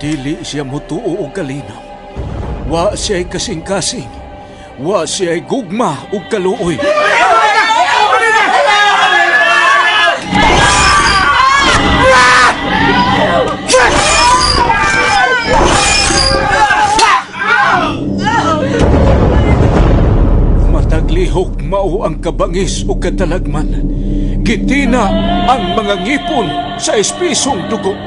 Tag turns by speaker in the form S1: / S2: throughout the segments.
S1: Dili siya mutuo og kalinaw. Wa siya'y kasing-kasing. Wa siya'y gugma ug kaluoy. Mataglihok mao ang kabangis ug katalagman. Gitina ang mga ngipon sa espisong dugo.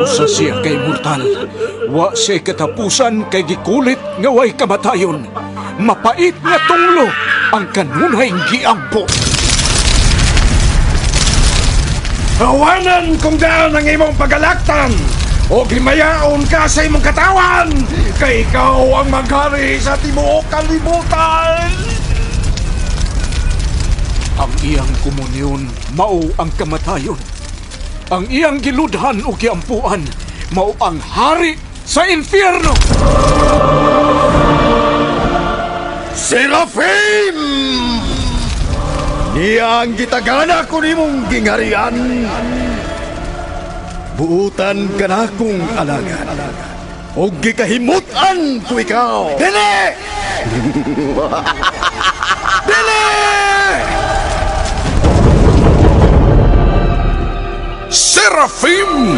S1: Usa siya kay mortal. Wa siya katapusan kay gikulit nga way kamatayon. Mapait nga tunglo ang kanunay giampo.
S2: Hawanan kung daan ang imong pagalaktan o himayaon ka sa imong katawan kay ikaw ang maghari sa tibuok kalibutan.
S1: Ang iyang komunyon mao ang kamatayon. Ang iyang giludhan o giampuan mao ang hari sa impyerno.
S2: Serafim! Niya ang gitagana ko nimong gingharian. Buutan ka na kong alagad. O gikahimutan ko ikaw. Dili! Dili!
S3: Serafim!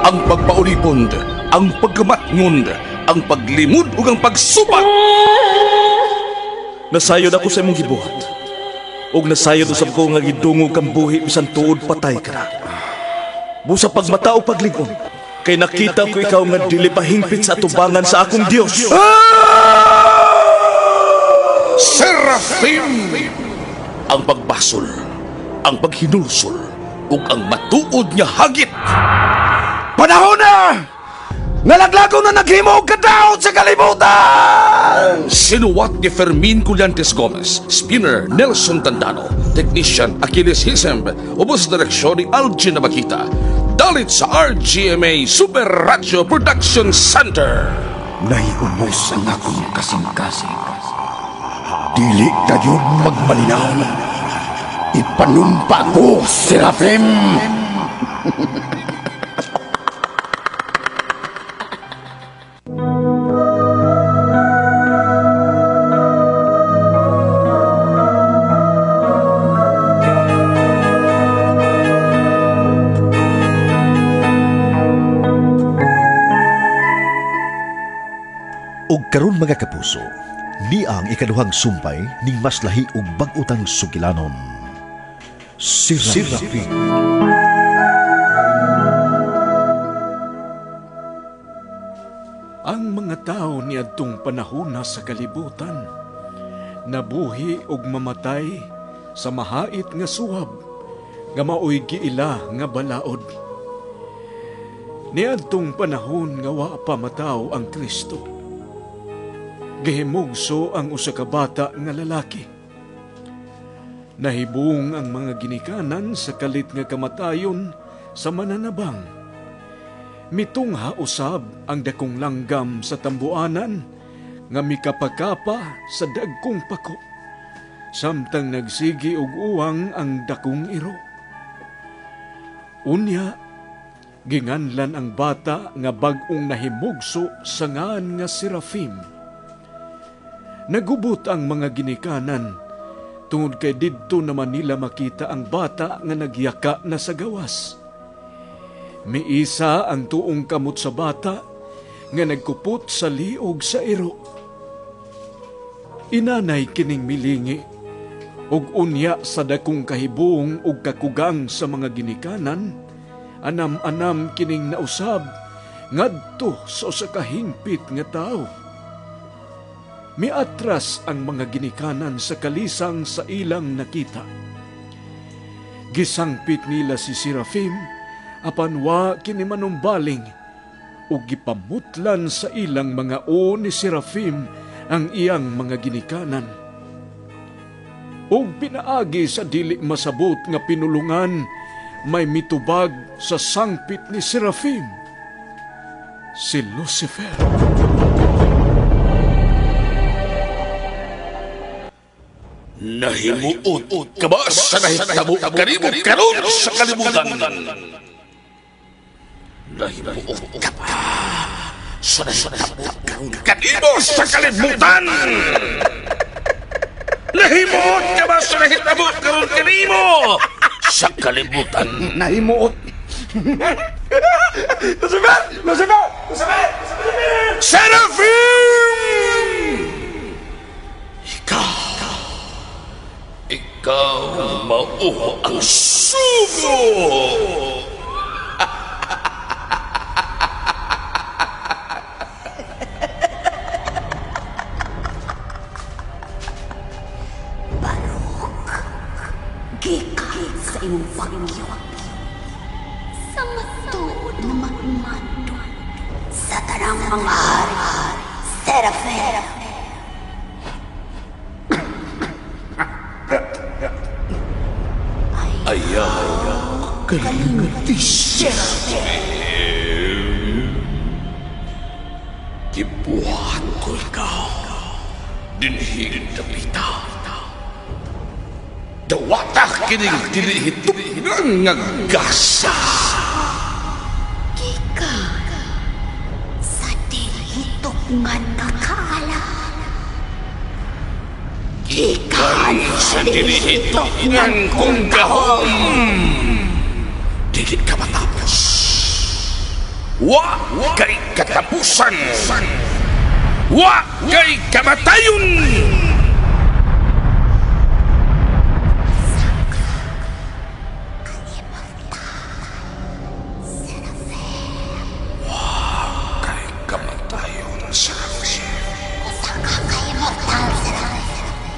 S3: Ang pagpaulipon, ang pagkamatngon, ang paglimod ug ang pagsubat.
S4: Nasayod ako sa imong gibuhat. Og nasayod usab ko nga gidungog kang buhi bisan tuod patay ka na. Busa pagmata o paglingon, kay nakita ko ikaw nga dili pahingpit sa atubangan sa akong Dios.
S3: Serafim! Ang pagbasol, ang paghinulsol, ug ang matuod nga hagit.
S2: Panahon na! Nalaglago na naghimo og kadaot sa kalibutan!
S3: Sinuwat ni Fermin Collantes Gomez, spinner Nelson Tandano, technician Achilles Hisemb, ubos direksyon ni Algin Nabakita. Dalit sa RGMA Super Radio Production Center.
S2: Nahiubos ang akong kasing-kasing. Dili kayo magmalinaw. Ipanumpa ko, Serafim!
S5: Og karon mga kapuso, niya ang ikaduhang sumpay ning mas lahi og bag-utang sugilanon. Serafim.
S1: Ang mga tao niadtong panahona sa kalibutan, nabuhi og mamatay sa mahait nga suwab, nga maoy giila nga balaod. Niadtong panahon nga wa pa mataw ang Kristo. Gihimugso ang usa ka bata nga lalaki. Nahibong ang mga ginikanan sa kalit nga kamatayon sa mananabang. Mitungha usab ang dakong langgam sa tambuanan nga mikapakapa sa dagkong pako. Samtang nagsigi og uwang ang dakong iro. Unya, ginganlan ang bata nga bag-ong nahimugso sa ngan nga Serafim. Nagubot ang mga ginikanan tungod kay didto naman nila makita ang bata nga nagyaka na sa gawas. Miisa ang tuong kamot sa bata nga nagkupot sa liog sa iro. Inanay kining milingi ug unya sa dakong kahibong ug kakugang sa mga ginikanan, anam-anam kining nausab ngadto sa usa ka hingpit nga tawo. Miatras ang mga ginikanan sa kalisang sa ilang nakita. Gisangpit nila si Serafim, apan wa kini manumbaling, ug gipamutlan sa ilang mga o ni Serafim ang iyang mga ginikanan. Ug pinaagi sa dili masabot nga pinulungan, may mitubag sa sangpit ni Serafim, si Lucifer.
S3: Nahimuot ka ba sa nahitabo kanimo karon sa kalibutan? Nahimuot ka ba sa nahitabo karon kanimo sa kalibutan? Nahimuot ka ba sa nahitabo karon kanimo sa kalibutan?
S2: Nahimuot. Lucifer! Lucifer! Lucifer!
S3: Seraphim! Ikaw mao ang sugo!
S6: Barok, gikan sa imong pagyot, sa matuod na magmando, sa tanang mga hari, Seraphim.
S3: Ayaw kalimti, Seraphim. Gibuhat ko ikaw dinhi dapita. Dawata kining dili hitukngan nga gasa.
S6: Gikan sa dili hitukngan nga kaala.
S3: Gikan sa dili hitukngan kong gahom. Dili ka matapos. Wa kay katapusan. Wa kay kamatayon. Wa kay kamatayon, Seraphim.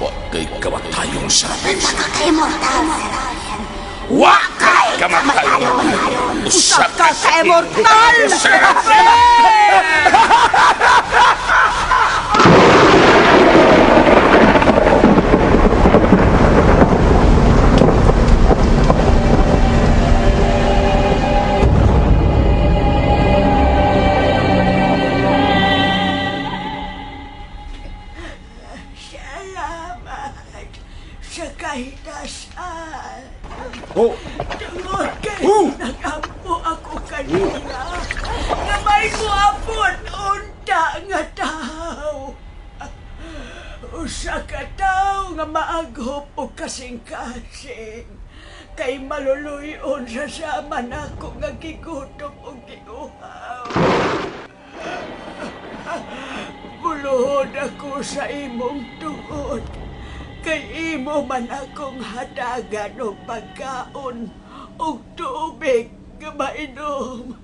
S3: Wa kay kamatayon, Seraphim. Wa kay kamatayon. Usa ka ka immortal, Seraphim.
S7: Salamat sa kahitasan.
S2: Oh.
S7: Tungod kay nagampo ako kanina na may muabot unta nga tao. Usa ka tao nga maaghop og kasing-kasing kay maluluyon sa sama nako nga gigutom og giuhaw. Buluhod ako sa imong tuod kay imo man akong hatagan og pagkaon og tubig nga mainom.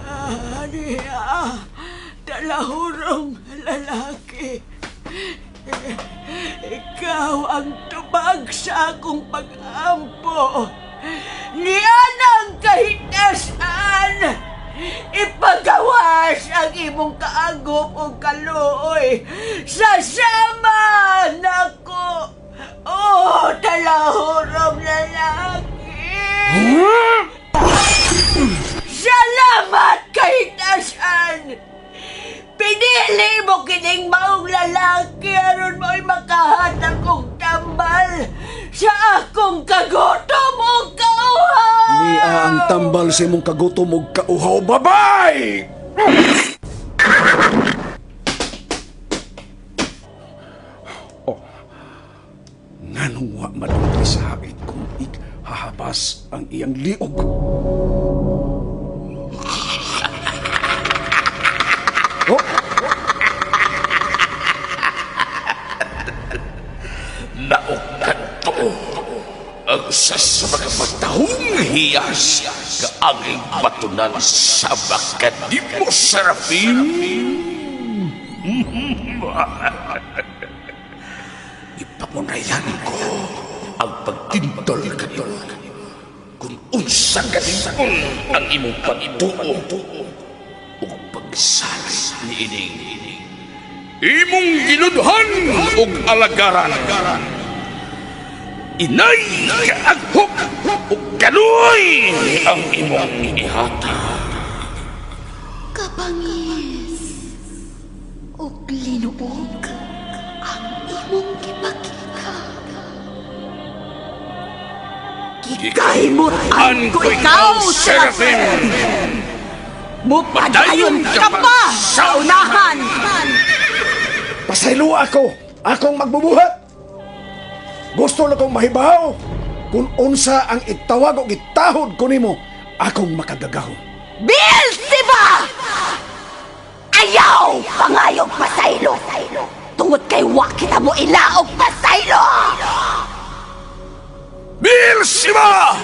S7: Aniya, talahurong lalaki. Ikaw ang tubag sa akong pag-ampo. Nianang kahitasan, ipagawas ang imong kaagop o kaluoy sa sama nako. Oh, talahurong lalaki. Salamat kahitasan. Pinili mo kining maong lalaki aron mo'y makahatag og tambal sa akong kagutom o kauhaw.
S2: Niya ang tambal sa imong kagutom og kauhaw, babay! Oh, nganong wa madunggi sa hait kung ikhahabas ang iyang liog? Oh!
S3: Naukadto ang usa sa mga matahong hiyas kaanging batunan sa bakanimo, Seraphim. Ipangunayan ko ang pagtintol kanimo kung unsa kaningon ang imong pagtuo ug pagsalig niining imong giludhan ug alagaran. Inay kaaghop ug kaluoy ang imong ihatag.
S6: Kabangis ug linuog ang imong gipakita. Gikahimutan ko ikaw, Serafim! Mupadayon ka pa sa unahan!
S2: Pasaylo ako! Akong magbubuhat! Gusto na kong mahibaw kung unsa ang itawag o gitahod ko nimo akong makagagahom.
S6: Beelzebub! Ayaw! Pangayog pasaylo! Tungod kay wa kita mo ilaog pasaylo!
S3: Beelzebub!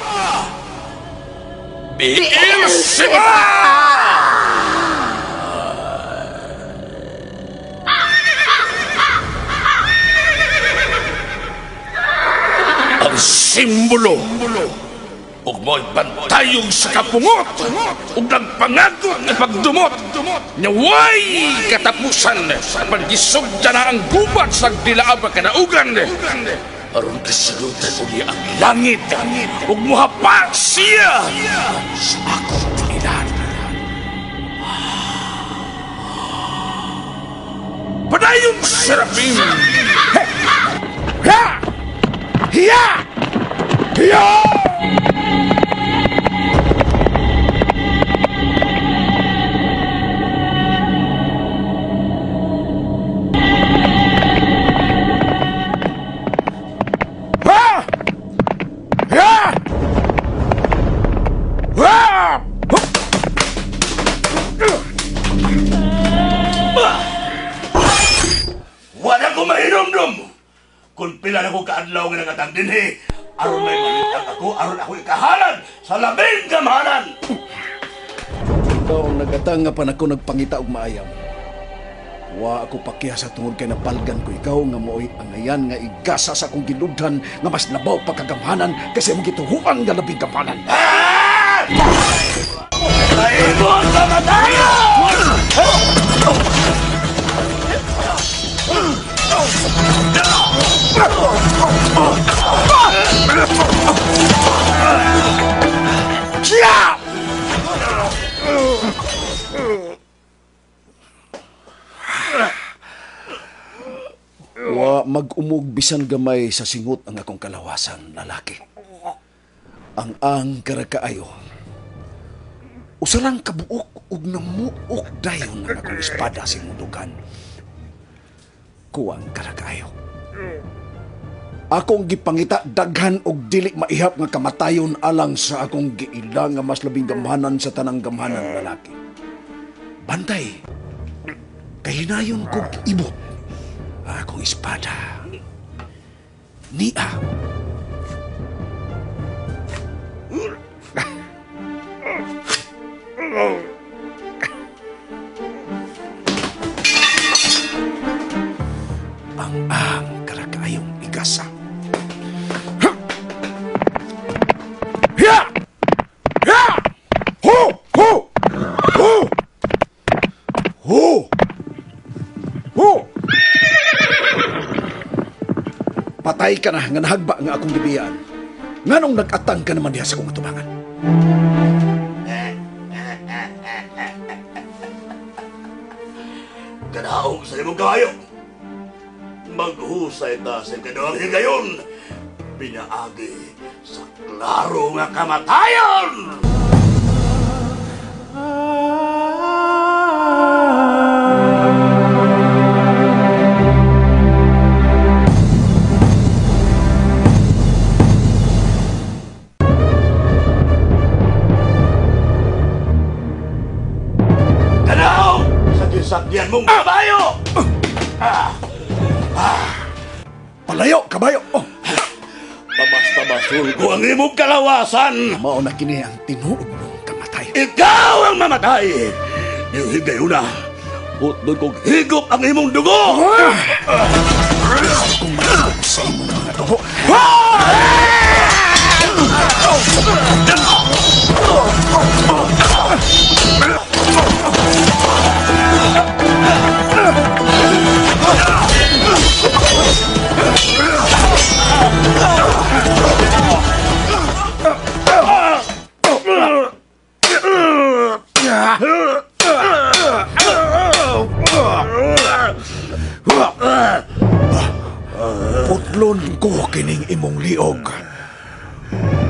S3: Beelzebub! Ang simbolo ug mo'y bantayog sa kapungot ug nagpangagot nga pagdumot nya way katapusan apan gisugda na ang gubat sa dilaab nga kanaugan aron kasulutan uli ang langit ug mohapa siya sa akong ilan. Padayon, Serafim!
S2: Ha! Hiya! Hiya! Ha! Hiya! Ha!
S8: Wala ko mahinomdom! Kung pila na ko kaadlaw nga nangatang dinhi, aron may malitang ako, aron ako ikahalan sa labing gamhanan!
S2: Ikaw ang nagatang nga pan ako nagpangita og maayaw. Wa ako pakiha sa tungod kay napalgan ko ikaw nga mo'y angayan nga igasa sa akong giludhan nga mas labaw pagkagamhanan kasi imong gituhuan nga labing gamhanan.
S8: Ah! Sa imong kamatayon!
S2: Wa mag-umog bisan gamay sa singot ang akong kalawasan, lalaki. Ang karakaayo. Usarang kabuok ug namuok dayon ang akong espada sa imong dugan. Kuwang karakaayo. Akong gipangita daghan og dili maihap nga kamatayon alang sa akong giila nga mas labing gamhanan sa tanang gamhanan lalaki. Bantay, kahinayon kog ibot ang akong espada. Nia. Ang karakayong igasa. Hiya! Hiya! Ho! Ho! Ho! Ho! Ho! Patay ka na nga nahagba nga akong gibiyaan. Nganong nag-atang ka naman diha sa akong atubangan?
S8: Kanaog sa imong kabayo. Maghusay ta sa kaduhang higayon. Pinaagi sa klaro nga kamatayon! Kanaog sa gisakyan mong kabayo!
S2: Palayo, kabayo! Oh.
S8: Tabas-tabasul ko ang imong kalawasan!
S2: Mao na kini ang tinuod mong kamatayon.
S8: Ikaw ang mamatay! Higayon na! Putdon kong higop ang imong dugo!
S2: Kung mahigop sa imong mga dugo! Putlon ko kining imong liog.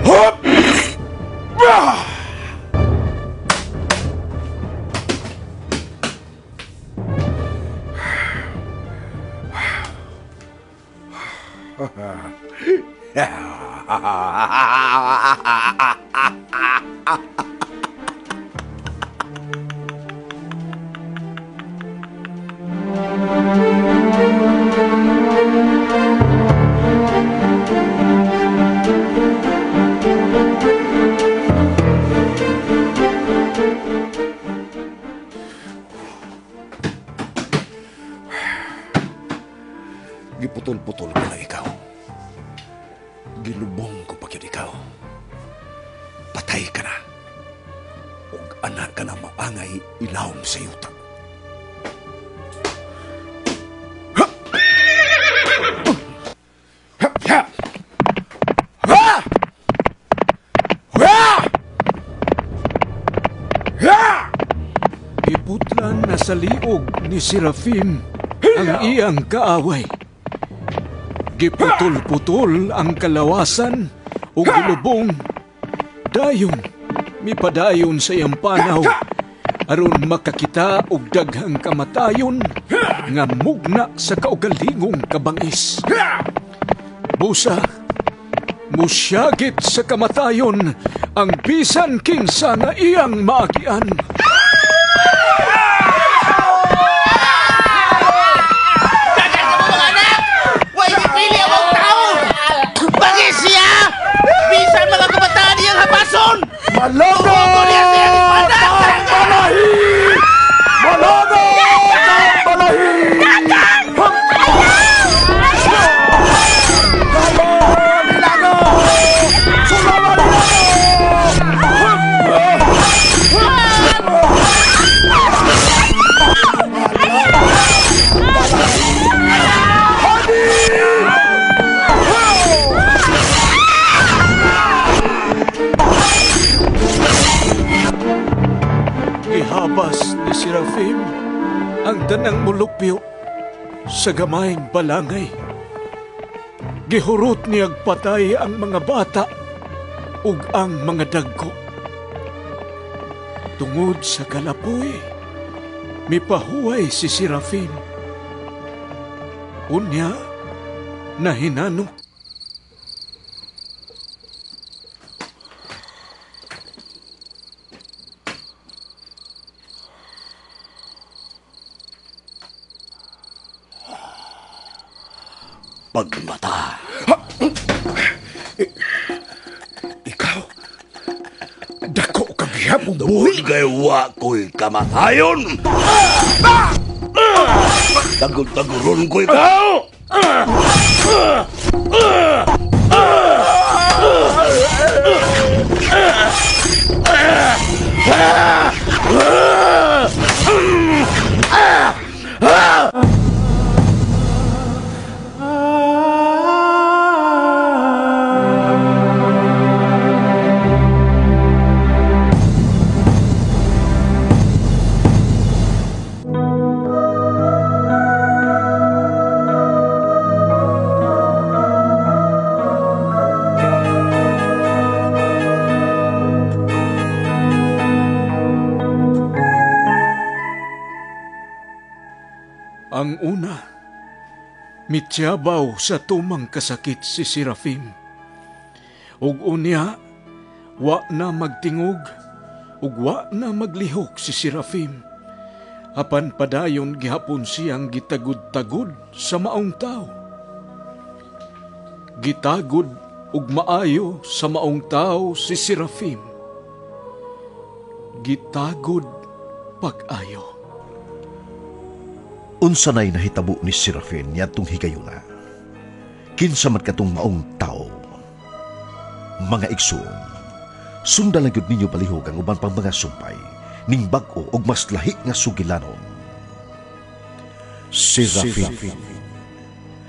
S2: Hop! Giputol-putol ko na ikaw. Gilubong ko pa gyud ikaw. Patay ka na. Ug anak ka na maangay ilawom sa yuta. Ha! Ha! Ha! Ha! Ha! Ha!
S1: Giputlan na sa liog ni Serafim ang iyang kaaway. Giputol-putol ang kalawasan ug gilubong. Dayon, mipadayon sa iyang panaw aron makakita og daghang kamatayon nga mugna sa kaugalingong kabangis. Busa, musyagit sa kamatayon ang bisan kinsa nga iyang maagian.
S2: Malabo! Balahi! Malabo! Balahi!
S1: Gihabas ni Serafim ang tanang mulupyo sa gamayng balangay. Gihurot niyag patay ang mga bata ug ang mga dagko. Tungod sa kalapoy, mipahuway si Serafim. Unya, nahinanok.
S8: Pagmata.
S2: Ikaw, dako kag gihapon buhi.
S8: Tungod kay wa ko'y kamatayon. Tagod-taguron ko ikaw.
S1: Ang una, mityabaw sa tumang kasakit si Serafim. Ug unya, wa na magtingog, ug wa na maglihok si Serafim. Apan padayon gihapon siyang gitagod-tagod sa maong tao. Gitagod ug maayo sa maong tao si Serafim. Gitagod pag-ayo.
S5: Unsa nay nahitabo ni Serafin niadtong higayuna? Kinsa man katong maong tao? Mga igsoon, sundan lang gyud ninyo palihog ang uban pang mga sumpay ning bag-o og mas lahi nga sugilanon. Serafin.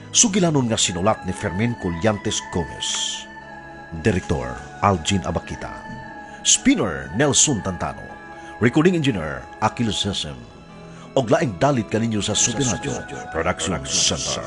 S5: Sugilanon nga sinulat ni Fermin Collantes Gomez. Director Algin Abakita. Spinner Nelson Tantano. Recording Engineer Achilles Sesem. Og laing dalit kaninyo sa Super Radio Production Center.